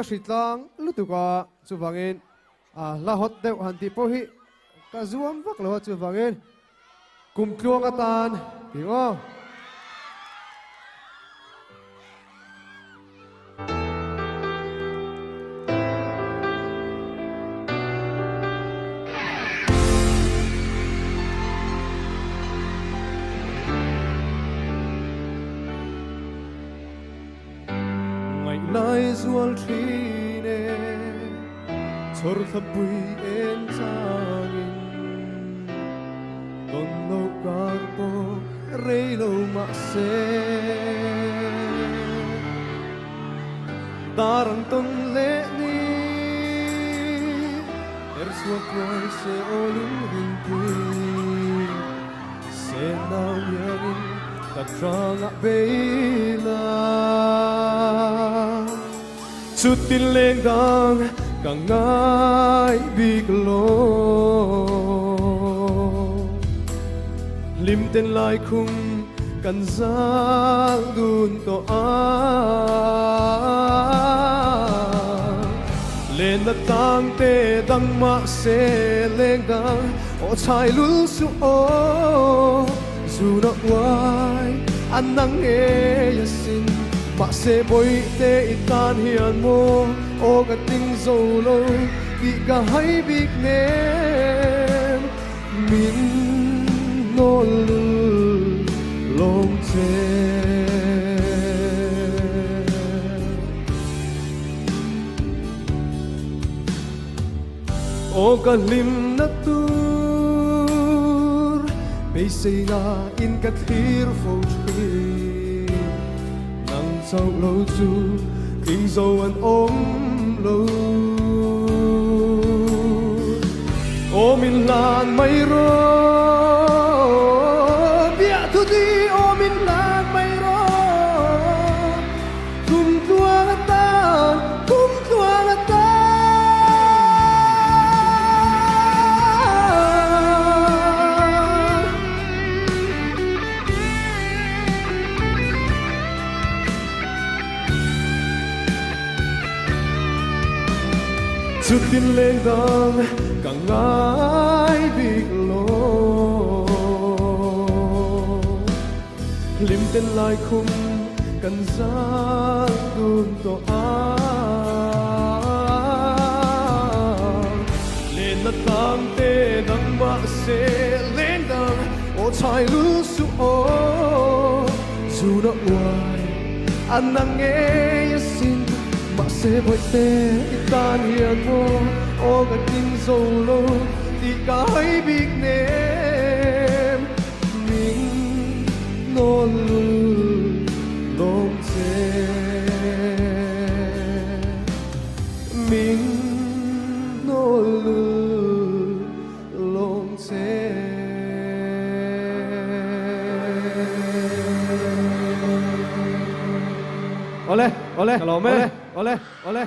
Ka hritlang lutuk a, chuvangin hla hot deuh han tih pawh hi ka zuam vak lo a, chuvangin kum tluang atan tih maw. Ngaihnai zual thin e, chhawr thlapui en changin tawn lo kar pawh rei lo mahse dar ang tawn leh ni herchhuak tuai se aw lungrinpui. Se nau iangin ka hrangah bei la. Chutin leng dang ka ngai bik lo. Hlim ten lai khum kan zal dun tawh a. Lenna tlang te dang mahse leng dang Aw chhai lul suh aw, zuna uai an nang ngei asin. Mahse bawihte i tan hian maw aw ka ting zo lo tih ka hai bik nem min hnawl lul lawng che. Aw ka hlimna tur beiseina in ka thlir fo thin. Nang chauh lo chu tling zo an awm lo. Aw min hlan mai rawh, biahthu di aw min hlan mai rawh. Kum tluang atan, kum tluang atan. Chutin leng dang ka ngai bik lo. Hlim ten lai khum kan zal dun tawh a. Lenna tlang te dang mahse leng dang aw chhai lul suh aw. Zuna uai a na ngei asin mahse bawihte i tan hian maw aw ka tling zo lo tih ka hai bik nem. Min nawn lul lawm che. Min nawn lul lawm che. Awle, awle, ka lawm e, awle, awle.